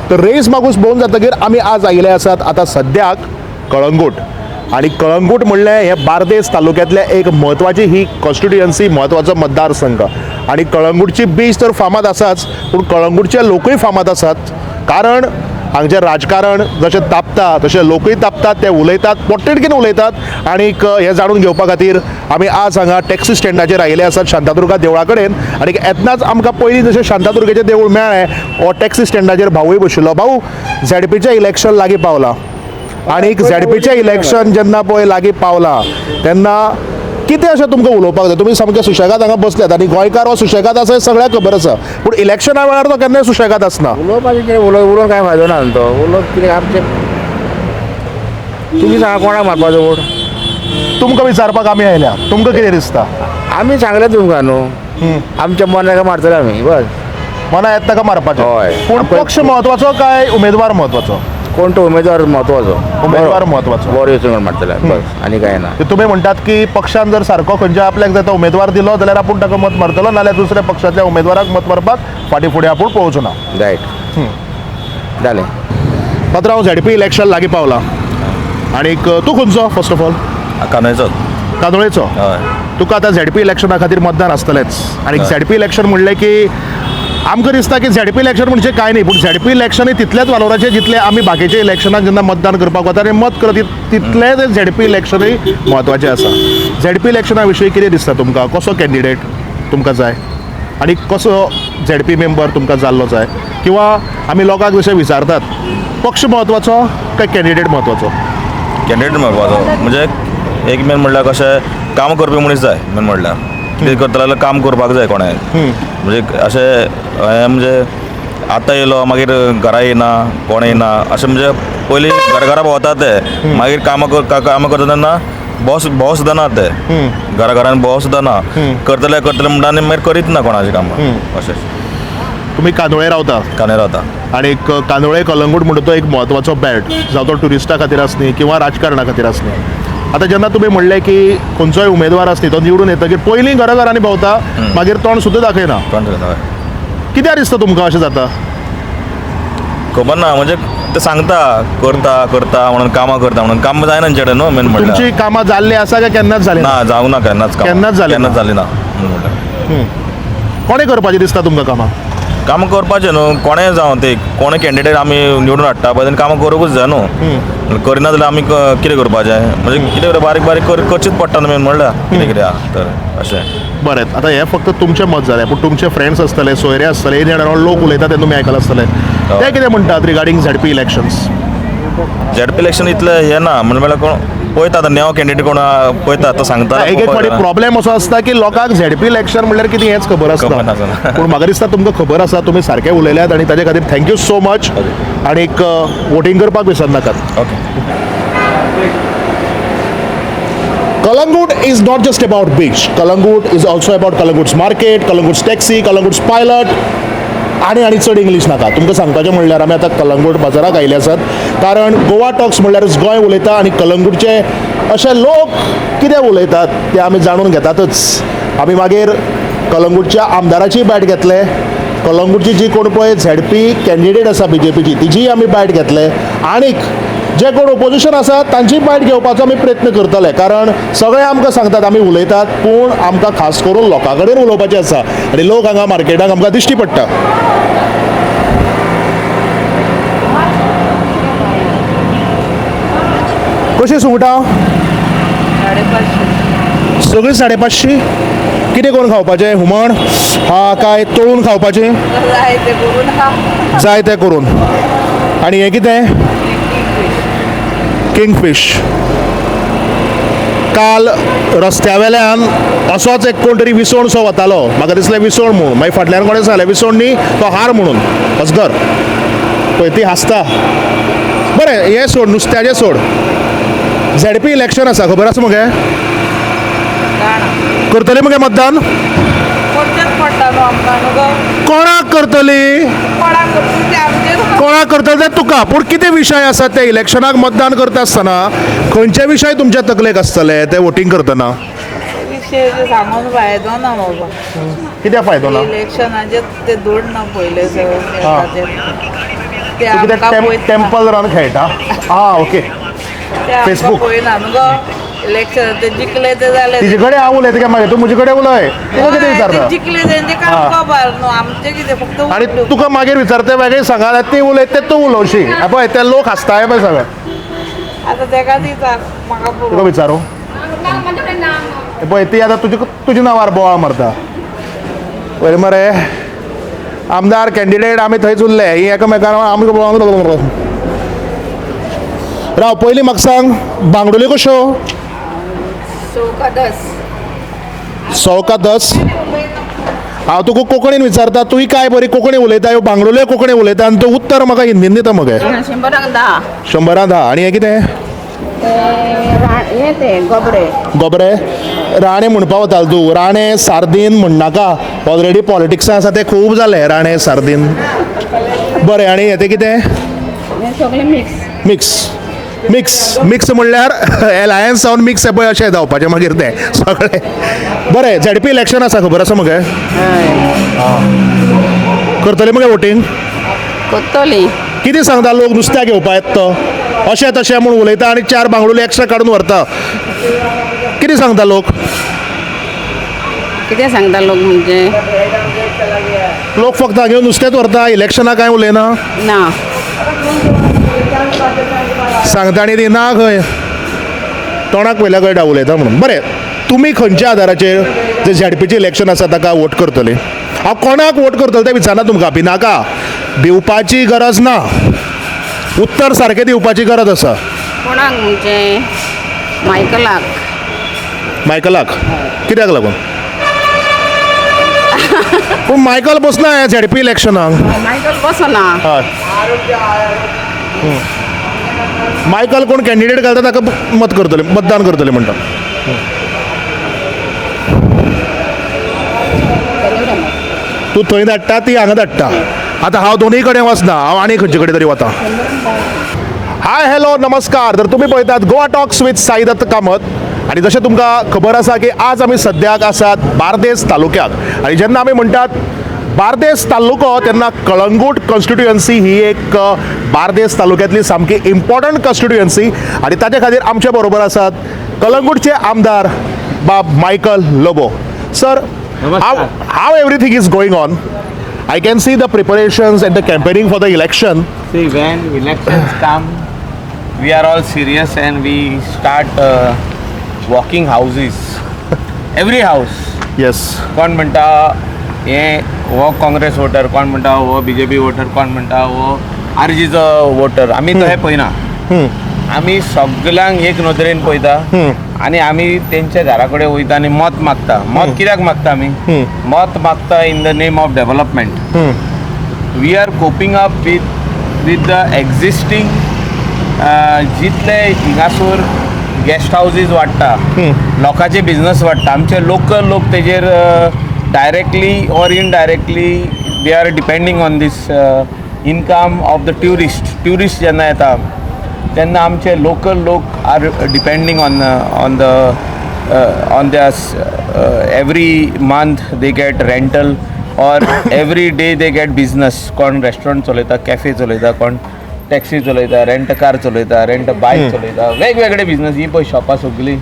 तर रेईस मागूस भोंवन जातकीर आमी आज आयिल्ले आसात आतां सद्याक कळंगूट. आनी कळंगूट म्हणलें हें बार्देस तालुक्यांतलें एक म्हत्वाची ही कॉन्स्टिट्युएन्सी, म्हत्वाचो मतदारसंघ. आनी कळंगूटची बीच तर फामाद आसाच, पूण कळंगूटचे लोकूय फामाद आसात, कारण हांगचें राजकारण जशें तापता तशें लोकूय तापतात, ते उलयतात, पोटतिडकीन उलयतात. आनीक हें जाणून घेवपा खातीर आमी आज हांगा टॅक्सी स्टँडाचेर आयिल्ले आसात शांतादुर्गा देवळा कडेन. आनी येतनाच आमकां पयलीं जशें शांतादुर्गेचें देवूळ मेळ्ळें, हो टॅक्सी स्टँडाचेर भावूय बशिल्लो. भाऊ, झेडपीचें इलेक्शन लागीं पावलां आनीक झेडपीचें इलेक्शन जेन्ना पळय लागीं पावलां तेन्ना कितें अशें तुमकां उलोवपाक जाय? तुमी सामकें सुशेगाद हांगा बसल्यात आनी गोंयकार हो सुशेगाद आसा हें सगळ्यांक खबर आसा, पूण इलेक्शना वेळार तो केन्नाय सुशेगाद आसना. उलोवपाचें कितें, उलोवन कांय फायदो ना न्हू तो. उलोवप कितें आमचें, तुमी सांगा कोणाक मारपाचो वोट? तुमकां विचारपाक आमी आयल्या, तुमकां कितें दिसता? आमी सांगलें तुमकां न्हू, आमच्या मनाक मारतले आमी बस. मना येता ताका मारपाचें. हय. पूण पक्ष म्हत्वाचो काय उमेदवार म्हत्वाचो? कोण तो उमेदवार म्हत्वाचो. उमेदवार म्हत्वाचो. बरो वचून मारतले बस, आनी कांय ना. तुमी म्हणटात की पक्षान जर सारको खंयच्या आपल्याक जाय तो उमेदवार दिलो जाल्यार आपूण ताका मत मारतलो, नाल्यार दुसऱ्या पक्षांतल्या उमेदवाराक मत मारपाक फाटीं फुडें आपूण पळोवचो ना. रायट, जालें. पात्रांव, झेडपी इलेक्शन लागीं पावलां आनीक तूं खंयचो फर्स्ट ऑफ ऑल? कांदोळेचो. कांदोळेचो. हय. तुका आतां झेडपी इलेक्शना खातीर मतदान आसतलेंच. आनी झेडपी इलेक्शन म्हणलें की आमकां दिसता की झेडपी इलेक्शन म्हणजे कांय न्ही, पूण झेडपी इलेक्शनूय तितलेंच वालोराचें जितलें आमी बाकीच्या इलेक्शनाक जेन्ना मतदान करपाक वता आनी मत करत तितलें तें झेडपी इलेक्शनूय म्हत्वाचें आसा. झेडपी इलेक्शना विशीं कितें दिसता तुमकां? कसो कॅन्डिडेट तुमकां जाय आनी कसो झेडपी मेंबर तुमकां जाल्लो जाय? किंवा आमी लोकांक जशें विचारतात, पक्ष म्हत्वाचो काय कॅन्डिडेट म्हत्वाचो? कॅन्डिडेट म्हत्वाचो. म्हणजे एक मेन म्हणल्यार कशें काम करपी मनीस जाय. मेन म्हणल्यार कितें करतलो जाल्यार काम करपाक जाय कोणें. म्हणजे अशें हें म्हणजे आतां येयलो मागीर घरा येयना, कोण येयना, अशें म्हणजे पयलीं घर घरा भोंवता ते, मागीर कामां कामां करता तेन्ना भोंव भोंव सुद्दां ना ते, घरा घरान भोंव सुद्दां ना. करतले करतले म्हणटा आनी मागीर करीत ना कोणाचें कामां अशें. तुमी कांदोळे रावता? कांदे रावता. आनी कांदोळे कलंगूट म्हणटा तो एक म्हत्वाचो बेल्ट, जावं तो ट्युरिस्टा खातीर आसनी किंवा राजकारणा खातीर आसनी. आतां जेन्ना तुमी म्हणलें की खंयचोय उमेदवार आसनी तो निवडून येतकीर पयलीं घरा घरांनी भोंवता, मागीर तोंड सुद्दां दाखयना. कोण हय. कित्याक दिसता तुमकां अशें जाता? खबर ना, म्हणजे ते सांगता करता करता म्हणून, कामां करता म्हणून, कामां जायना तेंचे कडेन न्हू मेन म्हणल्यार. तुमची कामां जाल्लीं आसा काय केन्नाच जालीं ना? ना, जावंक ना केन्नाच कामां. केन्नाच जालीं ना? केन्नाच जाली ना मेन म्हणल्यार. कोणें करपाचें दिसता तुमकां कामां? कामां करपाचें न्हू, कोणें जावं ते, कोणें कॅन्डिडेट आमी निवडून हाडटा पळय तेणें कामां करूंकूच जाय न्हू. करिना जाल्यार आमी कितें करपाचें? म्हणजे कितें कितें बारीक बारीक करचीच पडटा न्हू मेन म्हणल्यार, कितें कितें आहा तर अशें. बरें, आतां हें फक्त तुमचें मत जालें, पूण तुमचे फ्रेंड्स आसतले, सोयरे आसतले, इन अराउंड लोक उलयता ते तुमी आयकलां आसतलें, ते कितें म्हणटात regarding ZP elections? ZP election इतलें हें ना, म्हणल्यार कोण पळयता आतां नवो कॅन्डिडेट कोण आहा, पळयता तो सांगता. एक एक फावटी प्रॉब्लेम असो आसता की लोकांक झेडपी इलेक्शन म्हणल्यार कितें हेंच खबर खबर आसना. नासना. पूण म्हाका दिसता तुमकां खबर आसा, तुमी सारकें उलयल्यात आनी ताजे खातीर thank you so much. आनीक वोटींग करपाक विसरनाकात. Okay. Calangute is not just about beach. Calangute is also about Calangute's market, Calangute's taxi, Calangute's pilot. आनी आनी चड इंग्लीश नाका. तुमकां सांगपाचें म्हणल्यार आमी आतां कलंगूट बाजाराक आयिल्ले आसात, कारण गोवा टॉक्स म्हणल्यारच गोंय उलयता आनी कलंगूटचे अशे लोक कितें उलयतात ते आमी जाणून घेतातच. आमी मागीर कलंगूटच्या आमदाराचीय बॅट घेतले, कलंगूटची जी कोण पळय झेडपी कॅन्डिडेट आसा बीजेपीची तिचीय आमी बॅट घेतले, आनीक जे कोण ओपोजिशन आसा तांची बायट घेवपाचो आमी प्रयत्न करतले, कारण सगळे आमकां सांगतात आमी उलयतात, पूण आमकां खास करून लोकां कडेन उलोवपाचें आसा आनी लोक हांगा मार्केटाक आमकां दिश्टी पडटा. कशीं सुंगटां? 550. सगळीं 550. कितें करून खावपाचें? हुमण हा काय तळून खावपाचें? जाय ते करून खा. जाय तें करून. आनी हें कितें? किंगफीश. काल रस्त्या वेल्यान असोच एक कोण तरी विसवण सो वतालो, म्हाका दिसलें विसवण म्हूण, मागीर फाटल्यान कोणें सांगलें विसवण न्ही तो हार म्हणून, अजगर. पळय ती हांसता. बरें, हें सोड, नुस्त्याचें सोड. झेडपी इलेक्शन आसा, खबर आसा मगे? करतली मगे मतदान? करचेंच पडटा न्हू आमकां न्हू गो. कोणाक करतली? कोणाक करतली ते आमचेर. कोणाक करतले ते तुका. पूण कितें विशय आसा ते इलेक्शनाक मतदान करता आसतना खंयचे विशय तुमच्या तकलेक आसतले ते वोटींग करतना? विशय सांगून फायदो ना बाबा. कित्याक फायदो ना? इलेक्शनाचे ते धोड ना पयले. ते तूं कितें आमकां पळयता. टेम्पल रन खेळटा? आं, ओके. ते आमकां Facebook. पळयना न्हू गो इलेक्शन ते जिखले ते जाले. तिजे कडेन हांव उलयता काय मागीर तूं म्हजे कडेन उलय. तुका कितें हय, ते विचारता? जिखले तेंचें काम हा. खबर न्हू आमचें कितें फक्त आनी उलोवप. तुका मागीर विचारता वेगळें सांगा, ती उलयता तें तूं उलोवशी. हें पळय, ते लोक हांसता हें पळय सगळे. आतां तेका विचार म्हाका तुका पुरो. विचारू? हें पळय, ती आतां तुजे तुज्या नांवार बोवाळ मारता. पळय मरे, आमदार कॅन्डिडेट आमी थंयच उरले. ही एकामेकां आमकां राव. पयलीं म्हाका सांग, बांगडोली कश्यो? 100 का 10. 100 का 10? हांव तुका कोंकणीन विचारता, तुवें काय बरी कोंकणी उलयता. ह्यो बांगडोले कोंकणी उलयता आनी तूं उत्तर म्हाका हिंदीन दिता मगे. 100क 10. 100 10. आनी हें कितें? हें तें गोबरे. गोबरे राणे म्हणपा वतालो तूं. राणे सार्दीन म्हणनाका, ऑलरेडी पॉलिटिक्सान आसा तें खूब जालें. राणे सार्दीन बरें. आनी हें तें कितें? हें सगळें मिक्स. मिक्स मिक्स मिक्स म्हणल्यार एलायन्स जावन मिक्स पळय अशें जावपाचें मागीर तें सगळें. बरें, झेडपी इलेक्शन आसा खबर आसा मगे? करतले मगे वोटींग? कोत्तोली. कितें सांगता लोक नुस्त्याक घेवपा येता तो अशें तशें म्हूण उलयता आनी 4 बांगडुले एक्स्ट्रा काडून व्हरता. कितें सांगता लोक? कितें सांगता लोक म्हणजे? लोक फक्त हांगा नुस्तेंच व्हरता, इलेक्शनाक कांय उलयना. ना. सांगता आनी ती ना खंय तोंडाक पयल्या कळटा उलयता म्हणून. बरें, तुमी खंयच्या आदाराचेर जे झेडपीचें इलेक्शन आसा ताका वोट करतले? हांव कोणाक वोट करतले तें विचारना तुमकां, भिनाका, भिवपाची गरज ना, उत्तर सारकें दिवपाची गरज आसा. कोणाक म्हणजे? मायकलाक. मायकलाक कित्याक लागून? पूण मायकल बसना ह्या झेडपी इलेक्शनाक. मायकल बसना. हय, मायकल कोण कॅन्डिडेट घालता ताका मत करतले, मतदान करतले म्हणटा. तूं थंय धाडटा, ती हांगा धाडटा. आतां हांव दोनूय कडेन वचना, हांव आनी खंयचे कडेन तरी वता. हाय, हॅलो, नमस्कार. तर तुमी पळयतात गोवा टॉक्स विथ साईदत्त कामत. आनी जशें तुमकां खबर आसा की आज आमी सद्याक आसात बार्देस तालुक्याक. आनी जेन्ना आमी म्हणटात बार्देस तालुको तेन्ना कळंगूट कॉन्स्टिट्युएन्सी ही एक बार्देस तालुक्यांतली सामकी इम्पॉर्टंट कॉन्स्टिट्युएन्सी. आनी ताचे खातीर आमचे बरोबर आसात कळंगूटचे आमदार बाब Michael Lobo sir. How everything is going on? I can see the preparations and the campaigning for the election. See, when elections come, we are all serious and we start walking houses. Every house. Yes. कोण म्हणटा हे हो Congress water, कोण म्हणटा हो BJP water, कोण म्हणटा हो आरजीचो वोटर. आमी तशें पळयना, आमी सगल्यांक एक नदरेन पळयता आनी आमी तेंच्या घरा कडेन वयता आनी मत मागता. मत कित्याक मागता आमी? मत मागता in the name of development. We are coping up with the existing जितले हिंगासूर गेस्ट हावजीस वाडटा, लोकांचे बिजनस वाडटा, आमचे लोकल लोक तेजेर directly or indirectly they are depending on this income of the tourist. Tourist जेन्ना येता तेन्ना आमचे लोकल लोक are depending on the on the every month they get rental or every day they get business. कोण restaurant चलयता, cafe चलयता, कोण taxi चलयता, रेंट कार चलयता, रेंट बायक चलयता, वेगवेगळे बिजनस. ही पळय शॉपां सगळीं,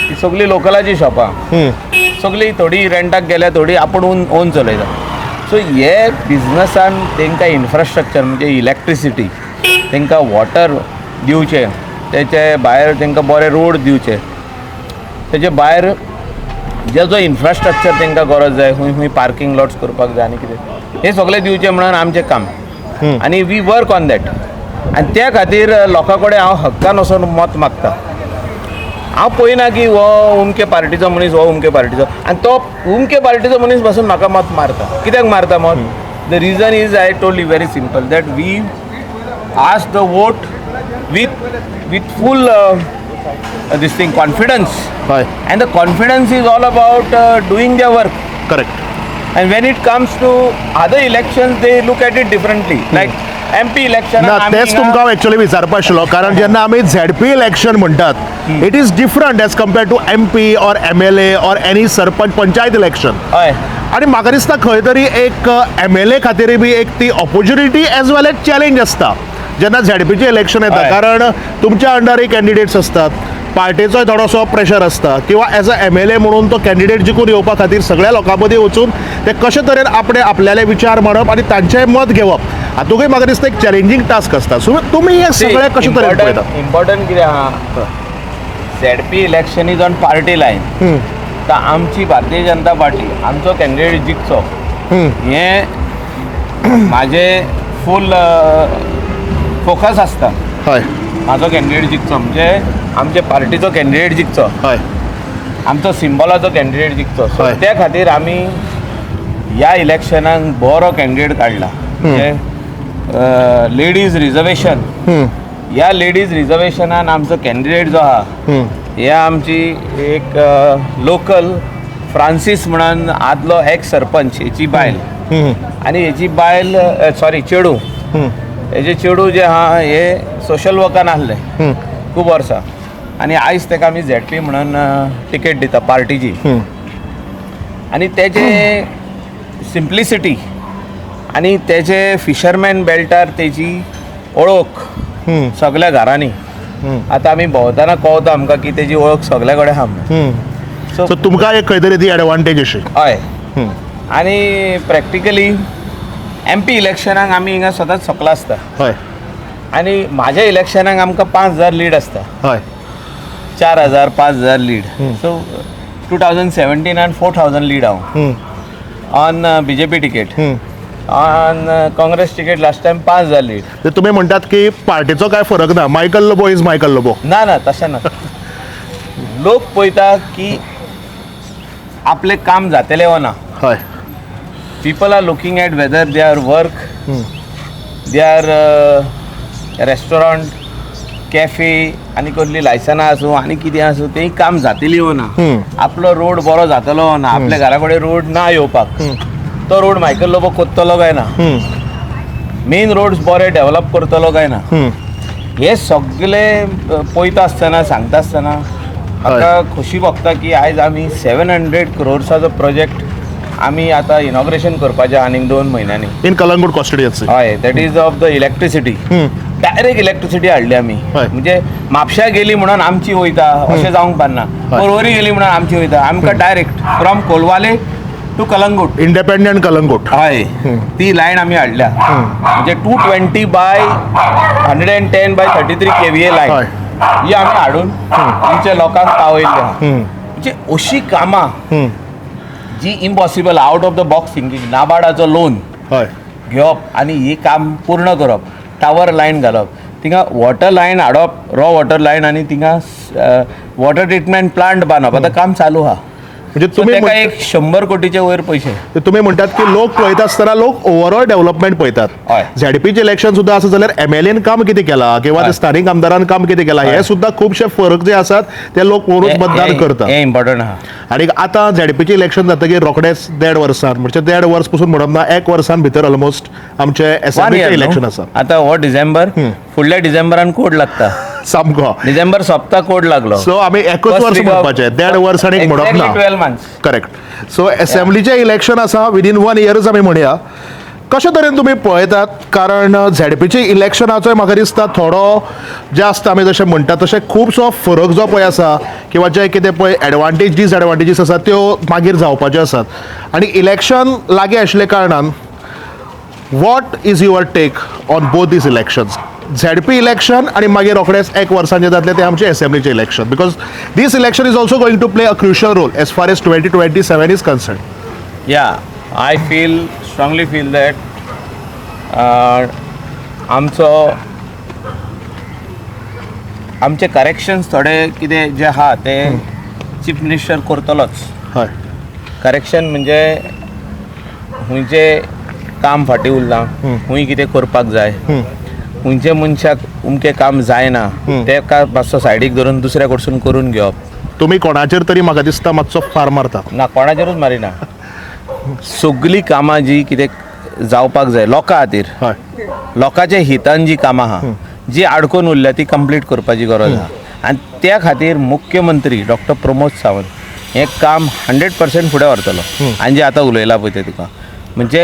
ही सगळीं लोकलाची शॉपां, सगळीं थोडीं रेंटाक गेल्या, थोडीं आपूण ओन चलयता. सो हे बिजनसान तांकां इन्फ्रास्ट्रक्चर म्हणजे इलेक्ट्रिसिटी, तांकां वॉटर दिवचें, तेचे भायर तांकां बरे रोड दिवचे, तेजे भायर जे जो इन्फ्रास्ट्रक्चर तांकां गरज जाय, खंय खंय पार्किंग लॉट्स करपाक जाय आनी कितें, हें सगळें दिवचें म्हणून आमचें काम आनी we work on that. आनी त्या खातीर लोकां कडेन हांव हक्कान वचोन मत मागता. हांव पळयना की हो उमके पार्टीचो मनीस, हो उमके पार्टीचो, आनी तो उमके पार्टीचो मनीस पासून म्हाका मत मारता. कित्याक मारता मत? The reason is I told you very simple, that we ask the vote with full this thing confidence. हय. And the confidence is all about doing their work. Correct. And when it comes to other elections, they look at it differently. Like MP election ना, तेच तुमकां हांव actually विचारपा आशिल्लो, कारण जेन्ना आमी झेडपी इलेक्शन म्हणटात, it is different as compare to MP or MLA or any sarpanch, panchayat election. आनी म्हाका दिसता खंय तरी एक एमएलए खातीर बी एक ती opportunity as well as challenge आसता जेन्ना झेडपीचें इलेक्शन येता, कारण तुमच्या अंडरय कॅन्डिडेट्स आसतात, पार्टेचोय थोडोसो प्रेशर आसता, किंवा एज अ एमएलए म्हणून तो कॅन्डिडेट जिखून येवपा खातीर सगळ्या लोकां मदीं वचून ते कशे तरेन आपणे आपल्याले विचार मांडप आनी तांचें मत घेवप, हातूंकय म्हाका दिसता एक चॅलेंजींग टास्क आसता. सो तुमी हें सगळें कशे तरेन पळयता? इम्पॉर्टंट कितें आहा, ZP election is on party line. तर आमची भारतीय जनता पार्टी, आमचो कॅन्डिडेट जिखचो हें म्हाजें फूल फोकस आसता. म्हाजो कॅन्डिडेट जिखचो म्हणजे आमचे पार्टीचो कॅन्डिडेट जिखचो, आमचो सिम्बॉलाचो कॅन्डिडेट जिखचो. सो त्या खातीर आमी ह्या इलेक्शनाक बरो कॅन्डिडेट काडला, म्हणजे लेडीज रिजर्वेशन. ह्या लेडीज रिजर्वेशनान आमचो कॅन्डिडेट जो आहा, हे आमची एक लोकल फ्रांसीस म्हणून आदलो एक्स सरपंच, हेची बायल आनी हेची बायल, सॉरी, चेडूं, हेजे चेडूं जे आहा हे सोशल वर्कान आहले खूब वर्सां आनी आयज ताका आमी झेडपी म्हणून टिकेट दिता पार्टीची. आनी तेजे सिम्प्लिसिटी आनी तेजे फिशरमॅन बेल्टार तेजी ओळख सगल्या घरांनी, आतां आमी भोंवतना कळता आमकां की तेजी वळख सगल्या कडेन आहा म्हणून. सो तुमकां एक खंय तरी ती एडवांटेज अशी. हय, आनी प्रॅक्टिकली एमपी इलेक्शनाक आमी हिंगा सदांच सकला आसता आनी म्हाज्या इलेक्शनाक आमकां 5000 लीड आसता, 4000, 5000 लीड. सो 2017 4000 लीड हांव on BJP ticket. On Congress ticket last time 5000 lead. तर तुमी म्हणटात की पार्टीचो काय फरक ना, Michael Lobo is Michael Lobo. ना ना, तशें ना. लोक पळयता की आपलें काम जातलें वो ना. People are looking at whether their work, their restaurant, cafe आनी कसली लायसनां आसूं आनी कितें आसूं, तें काम जातली वो ना, आपलो रोड बरो जातलो वो ना, आपल्या घरा कडेन रोड ना येवपाक, तो रोड मायकल लोबो कोत्तलो काय ना, मेन रोड्स बरे डेव्हलप करतलो काय ना, हे सगळे पळयता आसतना, सांगता आसतना म्हाका खोशी भोगता की आयज आमी 700 क्रोर्साचो प्रोजेक्ट आमी आतां इनॉग्रेशन करपाचें आनीक 2 म्हयन्यांनी. In Calangute constituency. हय, that is of the electricity. Direct electricity हाडली आमी. म्हणजे म्हापश्या गेली म्हणून आमची वयता अशें जावंक पारना, पर्वरी गेली म्हणून आमची वयता, आमकां direct from Colvale to Calangute. Independent Calangute. हय, ती लायन आमी हाडल्या, म्हणजे 220 by 110 by 33 KVA line ही आमी हाडून आमच्या लोकांक पावयल्ली आहा. म्हणजे अशी कामां जी impossible, out of the box thinking, नाबार्डाचो loan घेवप आनी ही काम पूर्ण करप, टावर लायन घालप, थिंगा वॉटर लायन हाडप, रॉ वॉटर लायन, आनी थिंगा वॉटर ट्रिटमेंट प्लांट बांदप, आतां काम चालू आहा. म्हणजे सो तुमी तेका एक 100 कोटीचे वयर पयशे. तुमी म्हणटात की लोक पळयता आसतना लोक ओवरऑल डेव्हलपमेंट पळयतात. झेडपीचें इलेक्शन सुद्दां आसा जाल्यार एमएलएन काम कितें केलां किंवा ते स्थानीक आमदारान काम कितें केलां, हे सुद्दां खुबशे फरक जे आसात ते लोक पळोवनूच मतदान करतात. हें इम्पॉर्टंट आहा. आनी आतां झेडपीचें इलेक्शन जातकीर रोखडेच देड वर्सान, म्हणजे देड वर्स पसून म्हणप ना, एक वर्सान भितर ऑलमोस्ट आमचे एसेंब्लीचें इलेक्शन आसा. आतां हो डिसेंबर, फुडल्या डिसेंबरान कोड लागता. सामको. डिसेंबर सोंपता कोड लागलो. सो आमी एकूच वर्स म्हणपाचें, देड वर्स आनी म्हणप ना. 12 मंथ्स. करेक्ट. सो एसेंब्लीचें इलेक्शन आसा विदीन 1 इयरूच आमी म्हणया. कशे तरेन तुमी पळयतात, कारण झेडपीचे इलेक्शनाचोय म्हाका दिसता थोडो जास्त आमी जशें म्हणटा तशें खुबसो फरक जो पळय आसा किंवा जे कितें पळय एडवांटेज डिसएडवांटेजीस आसा त्यो मागीर जावपाच्यो आसात, आनी इलेक्शन लागीं आशिल्ल्या कारणान what is your take on both these elections, ZP election आनी मागीर रोखडेच एक वर्सान जें जातलें तें आमचें एसेंब्लीचें election, because this election is also going to play a crucial role as far as 2027 is concern? Yeah, I feel strongly feel that आमचो आमचे करेक्शन्स थोडे कितें जे आहा ते चीफ मिनिस्टर करतलोच. करेक्शन म्हणजे खंयचें काम फाटीं उरलां, खंय कितें करपाक जाय, खंयच्या मनशाक अमकें काम जायना, तेका मातसो सायडीक धरून दुसऱ्या कडसून करून घेवप. तुमी कोणाचेर तरी म्हाका दिसता मातसो फार मारता. ना, कोणाचेरूच मारिना. सगळीं कामां जी कितें जावपाक जाय लोकां खातीर, हय. लोकांच्या हितान जी कामां आहा जी आडकून उरल्या ती कंप्लीट करपाची गरज आहा आनी त्या खातीर मुख्यमंत्री डॉक्टर प्रमोद सावंत हें काम 100% फुडें व्हरतलो. आनी जें आतां उलयलां पळय तें तुका म्हणजे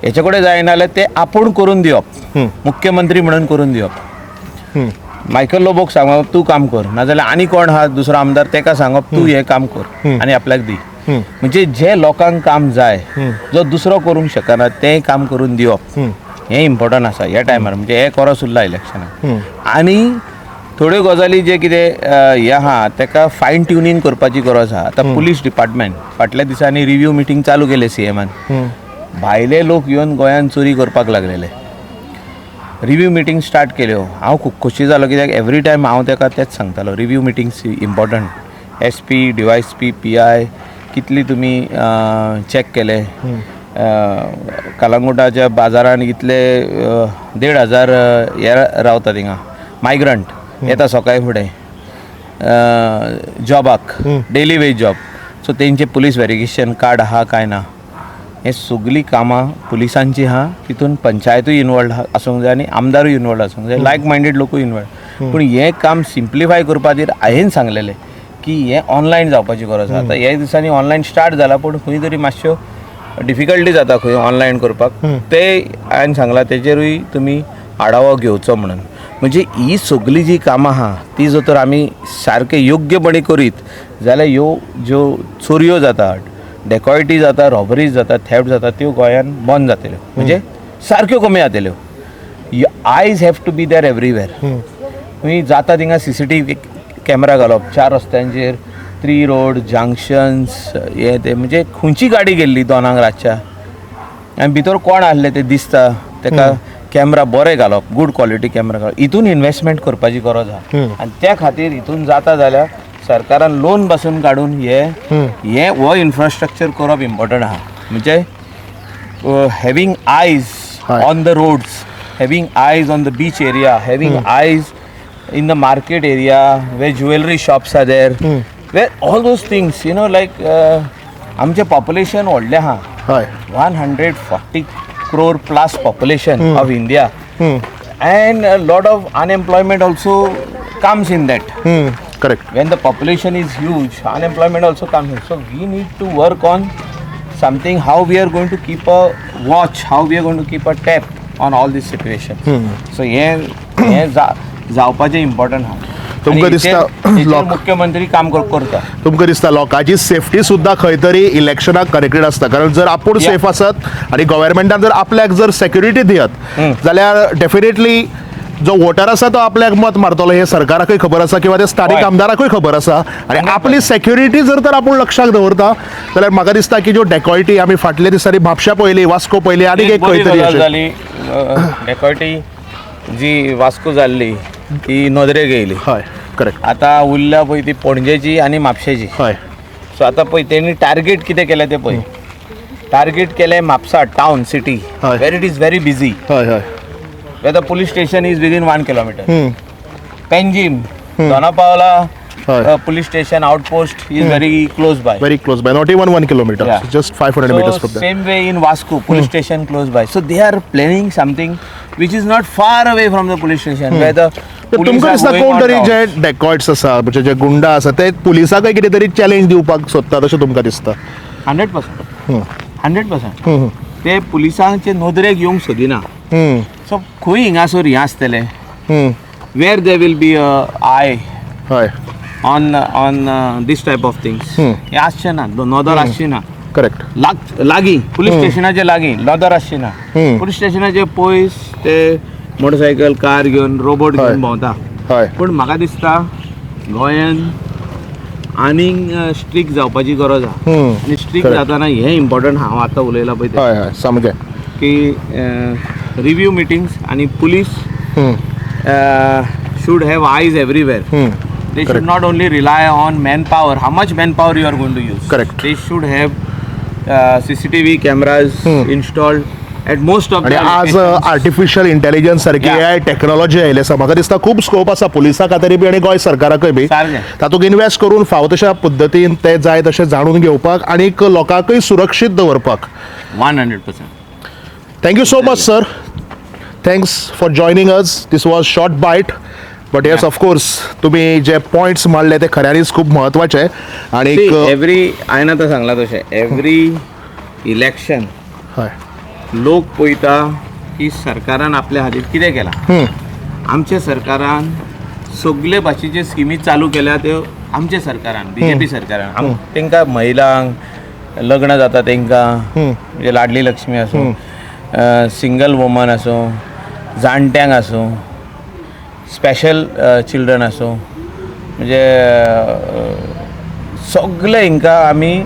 हेचे कडेन जायना जाल्यार तें आपूण करून दिवप, मुख्यमंत्री म्हणून करून दिवप. मायकल लोबोक सांगप तूं काम कर, नाजाल्यार आनी कोण आहा दुसरो आमदार तेका सांगप तूं हें काम कर आनी आपल्याक दी. म्हणजे जे लोकांक काम जाय जो दुसरो करूंक शकना तें काम करून दिवप हें इम्पॉर्टंट आसा ह्या टायमार. म्हणजे हें कोरोस उरला इलेक्शनाक. आनी थोड्यो गजाली जे कितें हें आहा तेका फायन ट्युनींग करपाची गरज आहा. आतां पुलीस डिपार्टमेंट फाटल्या दिसांनी रिव्यू मिटींग चालू केले सीएमान, भायले लोक येवन गोंयांत चोरी करपाक लागलेले. रिव्यू मिटींग स्टार्ट केल्यो. हांव खूब खोशी जालो कित्याक एवरी टायम हांव तेका तेंच सांगतालो, review meetings important. SP, DySP, PI कितली तुमी चॅक केले, कलंगुटाच्या बाजारान इतले 1500 हे रावता थिंगा मायग्रंट येता सकाळी फुडें जॉबाक, डेली वेज जॉब. सो तेंचे पुलीस वेरिफिकेशन कार्ड आहा काय ना, हे सगळीं कामां पुलिसांची आहा. तितून पंचायतूय इनवॉल्ड आसूंक जाय आनी आमदारूय इनवॉल्ड आसूंक जाय, लायक मायंडेड लोकूय इनवॉल्ड. पूण हें काम सिम्प्लिफाय करपा खातीर हांवें सांगलेलें की हें ऑनलायन जावपाची गरज आसा. आतां ह्या दिसांनी ऑनलायन स्टार्ट जाला, पूण खंय तरी मातश्यो डिफिकल्टी जाता खंय ऑनलायन करपाक. ते हांवें सांगलां तेजेरूय तुमी आढावो घेवचो म्हणून. म्हणजे ही सगळीं जी कामां आहा ती जर तर आमी सारकें योग्यपणी करीत जाल्यार ह्यो ज्यो चोरयो जाता, डेकॉयटी जाता, रॉबरीज जाता, थेफ्ट जाता, त्यो गोंयान बंद जातल्यो, म्हणजे सारक्यो कमी जातल्यो. Eyes have to be there everywhere. तुमी जाता थिंगा सीसीटीव्ही कॅमेरा घालप चार रस्त्यांचेर, थ्री रोड जंक्शन्स हे ते, म्हणजे खंयची गाडी गेल्ली 2 रातच्या आनी भितर कोण आहले ते दिसता तेका कॅमेरा बरे घालप, गूड क्वॉलिटी कॅमेरा घालप. हितून इन्वेस्टमेंट करपाची गरज आहा आनी त्या खातीर हितून जाता जाल्यार सरकारान लोन पासून काडून हे हे हो इन्फ्रास्ट्रक्चर करप इम्पॉर्टंट आहा. म्हणजे having eyes on the roads, having eyes on the beach area, having eyes in the market area where jewellery shops are there, where all those things, like आमचें पॉप्युलेशन व्हडलें आहा, 140 crore plus population of India, and a lot of unemployment also comes in that. Correct. When the population is huge, unemployment also comes in. So we need to work on something, how we are going to keep a watch, how we are going to keep a tap on all this situation. So हे हे जावपाचें important आहा. तुमकां आनी दिसता हेचेर मुख्यमंत्री काम करता. तुमकां दिसता लोकांची सेफ्टी सुद्दां खंय तरी इलेक्शनाक कनेक्टेड आसता, कारण जर आपूण सेफ आसत आनी गव्हर्मेंटान जर आपल्याक जर सेक्युरिटी दियत जाल्यार डेफिनेटली जो वोटर आसा तो आपल्याक मत मारतलो हे सरकाराकूय खबर आसा किंवा ते स्थानीक आमदाराकूय खबर आसा. आनी आपली सेक्युरिटी जर तर आपूण लक्षाक दवरता जाल्यार म्हाका दिसता की ज्यो डेकॉयटी आमी फाटल्या दिसांनी म्हापश्या पळयली, वास्को पळयली, आनी एक खंय बरी तरी गजाल अशें. जाली, डेकॉयटी जी वास्को जाल्ली ती नदरेक येयली. हय करेक्ट आतां उरल्या पळय ती पणजेची आनी म्हापशेची. सो आतां पळय तेणी टार्गेट कितें केलें तें पळय. टार्गेट केलें Mapusa town city, where it is very busy, हय हय where the police station is within 1 kilometer. Panjim, Dona Paula police station outpost is very close by. Very close by, not even 1 kilometer, just 500 meters from. Same way in Vasco, police station close by. So they are planning something which is not far away from the police station, where the police तुमकां are दिसता going कोण on तरी rounds. जे डेकॉयट्स आसा, म्हणजे जे गुंडा आसा, ते पुलिसाकय कितें तरी चॅलेंज दिवपाक सोदतात अशें तुमकां दिसता? 100%, 100%. ते पुलिसांचे नदरेक येवंक सोदिना. सो खंय हिंगासर हें आसतलें, where there will be a eye on this type of things, हें आसचें ना, नदर आसची ना. लागीं पुलीस स्टेशनाचे लागीं नदर आसची ना. पुलीस स्टेशनाचे पयस ते मोटरसायकल, कार घेवन, रोबोट घेवन भोंवता. पूण म्हाका दिसता गोंयान आनीक स्ट्रीक जावपाची गरज आहा आनी स्ट्रीक जाताना हें इम्पॉर्टंट हांव आतां उलयलां पळय तें, हय हय सामकें की रिव्यू मिटिंग्स आनी police should have eyes everywhere. They should not only rely on manpower, how much manpower you are going to use. They should have CCTV cameras installed at most of आणि the आज locations. Artificial intelligence सारकी AI technology आयिल्ली आसा, म्हाका दिसता खूब scope आसा पुलिसां खातीर बी आनी गोंय सरकाराकय बी तातूंत इन्वेस्ट करून फावो तशा पद्दतीन ते जाय तशें जाणून घेवपाक आनी लोकांकय सुरक्षीत दवरपाक. 100%. Thank you so much sir, thanks for joining us. This was short bite, but yes, of course तुमी जे पॉयंट्स मांडले ते खऱ्यांनीच खूब म्हत्वाचे आणि एवरी हांवें आतां सांगलां तशें एवरी इलेक्शन हय लोक पळयता की सरकारान आपल्या खातीर कितें केलां. आमच्या सरकारान सगळे भाशेचे स्किमी चालू केल्या त्यो आमच्या सरकारान, बीजेपी सरकारान. तांकां महिलांक लग्न जाता तांकां, म्हणजे लाडली लक्ष्मी आसूं, सिंगल वुमन आसूं, जाणट्यांक आसूं, स्पेशल चिल्ड्रन आसूं, म्हणजे सगळे हिंकां आमी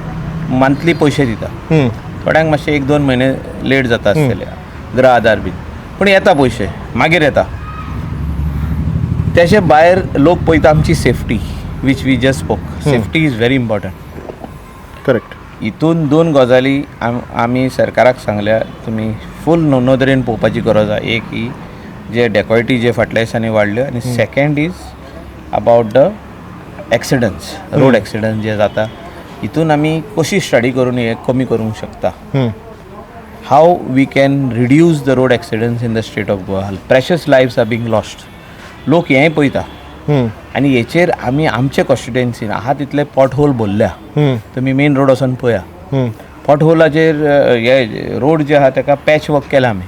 मंथली पयशे दिता. थोड्यांक मातशे 1-2 म्हयने लेट जाता आसतले गृह आधार बीन, पूण येता पयशे मागीर येता. तेचे भायर लोक पळयता आमची safety, which we just spoke. Safety is very important. Correct. हितून 2 गजाली आमी सरकाराक सांगल्या, तुमी फूल नदरेन पळोवपाची गरज आहा. एक ही जे डेकॉयटी जे फाटल्या दिसांनी वाडल्यो, आनी second is about the accidents, road accidents जे जाता, हितून आमी कशी स्टडी करून हे कमी करूंक शकता. How we can reduce the road accidents in the state of Goa. Precious lives are being lost. लोक हेंय पळयता आनी हेचेर आमी आमचे कॉन्स्टिट्युएन्सीन आहा तितले पॉट होल भरल्या. तुमी मेन रोड वचोन पळया, पॉट होलाचेर हे रोड जे आहा ताका पॅच वर्क केला आमी.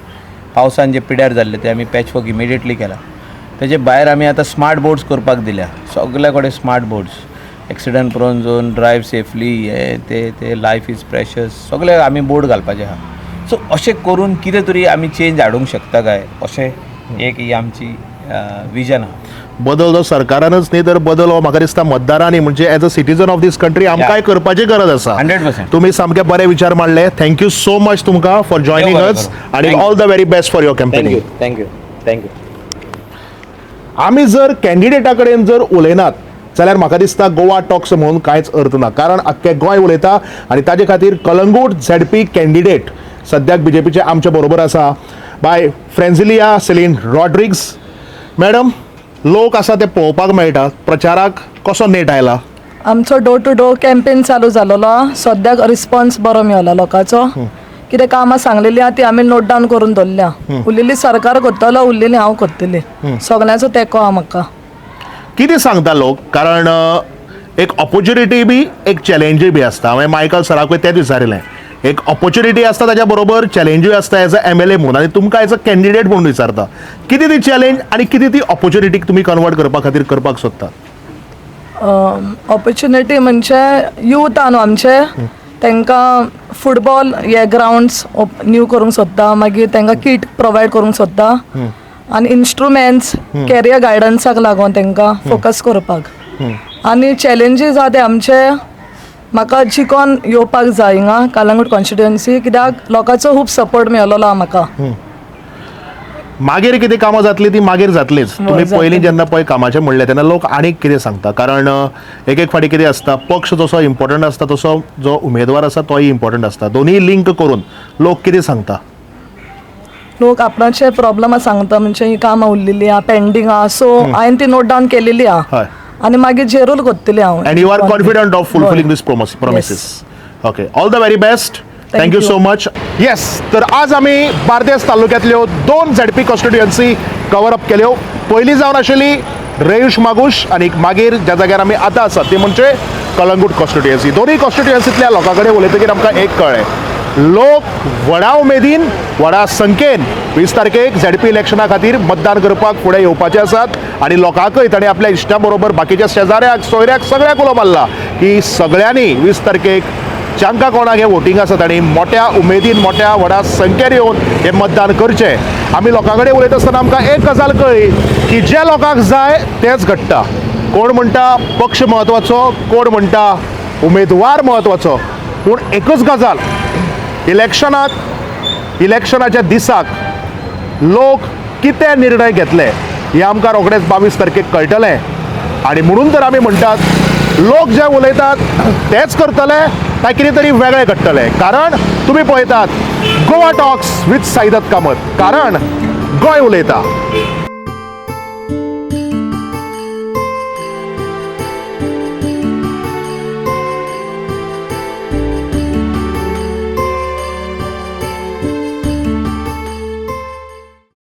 पावसान जे पिड्यार जाल्ले ते आमी पॅच वर्क इमिडिएटली केला. तेजे भायर आमी आतां स्मार्ट बोर्ड्स करपाक दिल्या सगल्या कडेन, smart boards, accident prone zone, drive safely, हे ते ते, लायफ is precious, सगळे आमी बोर्ड घालपाचे आहा. सो अशें करून कितें तरी आमी चेंज हाडूंक शकता काय, अशें एक ही आमची विजन आहा. बदल जो सरकारानच न्ही तर बदल हो म्हाका दिसता मतदारांनी, म्हणजे as a citizen of this country आमकांय करपाची गरज आसा. 100%. तुमी सामके बरे विचार मांडले. Thank you so much तुमकां फॉर जॉयनींग अस आनी all the very best for your campaigning. Thank you, thank you. आमी जर कॅन्डिडेटा कडेन जर उलयनात जाल्यार म्हाका दिसता गोवा टॉक्स म्हणून कांयच अर्थ ना, कारण आख्खें गोंय उलयता आनी ताजे खातीर कलंगूट झेडपी कॅन्डिडेट सद्याक बीजेपीचे आमचे बरोबर आसा, बाय फ्रेंझिलिया सेलीन रॉड्रिग्स. मॅडम, लोक आसा ते पळोवपाक मेळटा, प्रचाराक कसो नेट आयला? आमचो डोर टू डोर कॅम्पेन चालू जालोलो आहा. सद्याक रिस्पॉन्स बरो मेळ्ळा लोकांचो. कितें कामां सांगलेली आहा ती आमी नोट डावन करून दवरल्या. उरलेली सरकार करतलो, उरलेली हांव करतली. सगल्यांचो तेंको आहा म्हाका. कितें सांगता लोक? कारण एक ऑपोर्च्युनिटी बी एक चॅलेंजूय बी आसता. हांवें मायकल सराकूय तेंच विचारिल्लें, एक ऑपोर्च्युनिटी आसता ताच्या बरोबर चॅलेंजूय आसता एज अ एमएलए म्हणून, आनी तुमकां एज अ कॅन्डिडेट म्हणून विचारता, कितें ती चॅलेंज आनी कितें ती ऑपोर्च्युनिटी तुमी कन्वर्ट करपा खातीर करपाक सोदता? ऑपॉर्च्युनिटी म्हणजे यूथ आहा न्हू आमचे, तांकां फुटबॉल हे ग्रावंड्स न्यू करूंक सोदता, मागीर तांकां किट प्रोवायड करूंक सोदता आनी इन्स्ट्रुमेंट्स, कॅरियर गायडन्साक लागून तांकां फोकस करपाक. आनी चॅलेंजीस आहा ते आमचे, म्हाका जिकोन येवपाक जाय हिंगा कलंगूट कॉन्स्टिट्युएन्सी, कित्याक लोकांचो खूब सपोर्ट मेळलेलो आहा म्हाका. मागीर कितें कामां जातली ती मागीर जातलीच. तुमी जातली. पयलीं जेन्ना पळय कामाचें म्हणलें तेन्ना लोक आनीक कितें सांगता? कारण एक एक फावटी कितें आसता, पक्ष जसो इम्पॉर्टंट आसता तसो जो उमेदवार आसा तोय इम्पॉर्टंट आसता. दोनूय लिंक करून लोक कितें सांगता? लोक आपणाचे प्रॉब्लमा सांगता, म्हणजे ही कामां उरलेली आहा, पेंडींग आहा, सो हांवें ती नोट डावन केलेली आहा हय. आनी मागीर जेरूल करतली हांव. And you are confident of fulfilling these promises. Okay, all the very best. Thank you you. So much. Yes, तर आज आमी बार्देस तालुक्यांतल्यो 2 झेडपी कॉन्स्टिट्युएन्सी कवर अप केल्यो. पयली जावन आशिल्ली रेयुश मागूश आनी मागीर ज्या जाग्यार आमी आतां आसात ती म्हणजे कलंगूट कॉन्स्टिट्युएन्सी. दोनूय कॉन्स्टिट्युएन्सींतल्या लोकां कडेन उलयतकीर आमकां एक कळ्ळें, लोक व्हडा उमेदीन व्हडा संख्येन 20 तारखेक झेडपी इलेक्शना खातीर मतदान करपाक फुडें येवपाचे आसात आनी लोकांकय ताणें आपल्या इश्टां बरोबर बाकीच्या शेजाऱ्याक सोयऱ्याक सगळ्याक उलो मारला की सगळ्यांनी 20 तारखेक जांकां कोणाक हें वोटींग आसा तांणी मोठ्या उमेदीन मोठ्या व्हडा संख्येन येवन हें मतदान करचें. आमी लोकां कडेन उलयता आसतना आमकां एक गजाल कळ्ळी की जे लोकांक जाय तेंच घडटा. कोण म्हणटा पक्ष म्हत्वाचो, कोण म्हणटा उमेदवार म्हत्वाचो, पूण एकच गजाल, इलेक्शनाच्या दिसाक लोक कितें निर्णय घेतले हें आमकां रोखडेंच 22 तारखेक कळटलें. आनी म्हणून तर आमी म्हणटात लोक जे उलयतात तेच करतले काय कितें तरी वेगळें घडटलें. कारण तुमी पळयतात गोवा टॉक्स विथ साईदत्त कामत, कारण गोंय उलयता.